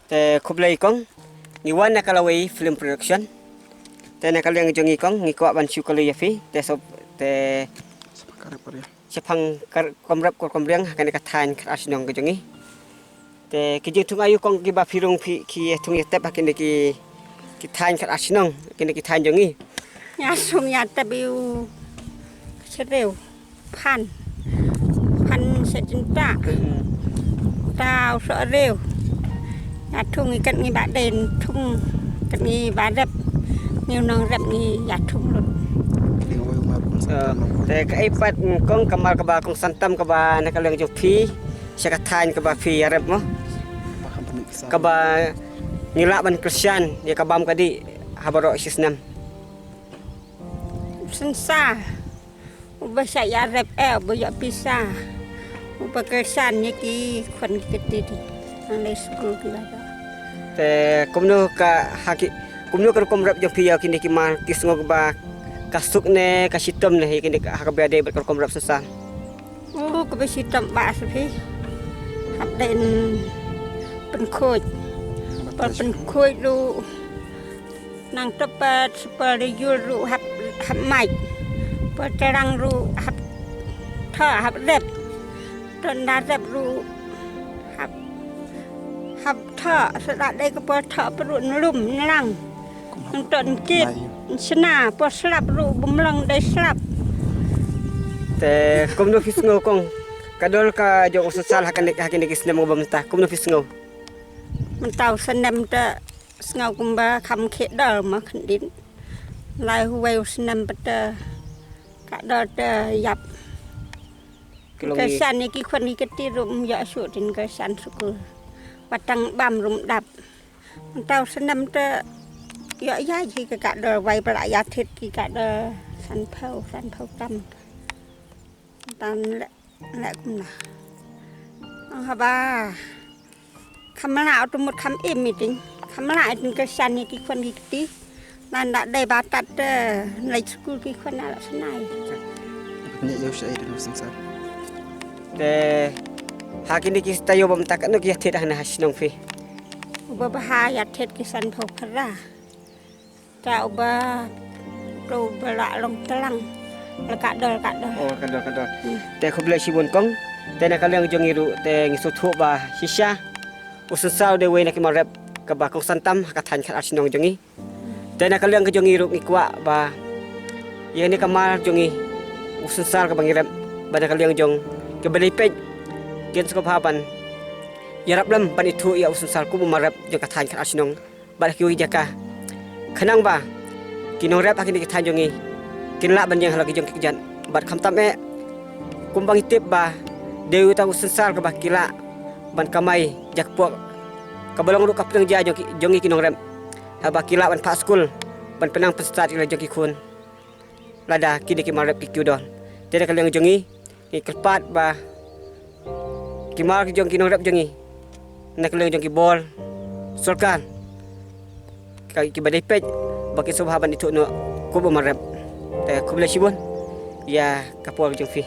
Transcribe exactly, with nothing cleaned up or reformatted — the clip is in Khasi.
Te khublei kong, ngi wan na ka Lawei Film Production. Te na ka liang jong ngi kong, ngi kwah ban shu kylli ïa phi. Te sop, te shaphang ka rukom rep ka rukom riang ha kane ka thaiñ Khadarshnong ka jong ngi. Te ki jingthung aïu kong kiba phi rung phi ki thung ïa tep ha kine ki, ki thaiñ Khadarshnong, kine ki thaiñ jong ngi. Ïa sum ïa tep ïa u ka syriew. Phan. Phan sha jingtah. Tau soh riew. Ïa thung ngi kat ngi ba den thung kat ngi ba rep. Ngi nong rep ngi ïa thung lut. Te kaei pat kong ka mar kaba kongsan tam kaba na ka liang jong phi sha ka thaiñ kaba phi ïa rep mo. Kaba ngi lah ban kyrshan ïa ka bam ka dih ha baroh shi snem. Synshar. Uba shah ïa rep eh, uba ïoh pisa. Uba kyrshan ïa ki khun ki kti. Nang leit skul ki ba. Te kumno ka ha ki, kumno ka rukom rep jong phi ïa kine ki mar ki sngew ba ka suk ne ka shitom ne ïa kine ha kaba ïadei bad ka rukom rep synshar. Oh, kaba shitom ba sa phi. Hap dei pynkhuid. Por pynkhuid ruh. Nang tepat, por ïul ruh hap, hap mait. Por tyrang ruh hap thoh, hap rep. Ton da rep ruh hap, hap thoh, sa da dei ka por thoh pa ruh nlum, nlang. Nang ton kit, sna, por slap ruh bym long dei slap. Te kumno phi sngew kong? Ka dor ka jong u synshar ha kane, ha kine ki snem ba mynta, kumno phi sngew? Mynta u snem te sngew kumba kham khie dor ma khyndiat. Lai huwei u snem pat te ka dor te ïap. Kyrshan ïa ki khun ki kti ruh ym ïoh shuh tin kyrshan skul. Wat tang bam ruh ym dap. Mynta u snem te ïoh ïa ki ka dor wai pala ïa thied ki ka dor sanphew, sanphew tam. Tan leh, leh kumno. Ong haba. Kham lah u tu mut kham im i ting. Kham lah i ting kyrshan ïa ki khun ki kti. Nan da dei ba tat te leit skul ki khun ala snai. Ni ïa u shai dulu synsar. Te ha kine ki taïew ba mynta katno ki ïa thied hangne ha shnong phi? Uba bha ïa thied ki sanphew phra. Te uba, te uba la long tlang. La ka dor, ka dor. Oh, ka dor, ka dor. Hmm. Te khublei shibun kong. Te na ka liang jong ngi ruh te ngi sngewthuh ba shisha u synsar u dei uwei na ki mar rep kaba kongsan tam ha ka thaiñ Khadarshnong jong ngi. Te na ka liang ka jong ngi ruh ngi kwah ba ïa kane ka mar jong ngi u synsar kaba ngi rep ba na ka liang jong kiba dei peit kin sngewbha ban ïarap lem ban ithuh ïa u synsar kum u mar rep jong ka thaiñ Khadarshnong. Bad ha kiwei ki jaka. Khnang ba ki nongrep ha kine ki thaiñ jong ngi kin lah ban ïeng halor ki jong ki kjat. Bad khamtam eh kumba ngi tip ba dei uta u synsar kaba ki lah ban kamai jakpoh kaba long ruh ka pynjah jong ki, jong ngi ki nongrep. Haba ki lah ban phah skul ban pynang pynstad ïa la jong ki khun. Lada kine ki mar rep ki kiew dor. Te na ka liang jong ngi ngi kyrpad ba ki mar ki jong ki nongrep jong ngi na ka liang jong ki bor sorkar ka kiba dei peit ba kin sngewbha ban ithuh noh kum u mar rep. Te khublei shibun ïa ka por jong phi.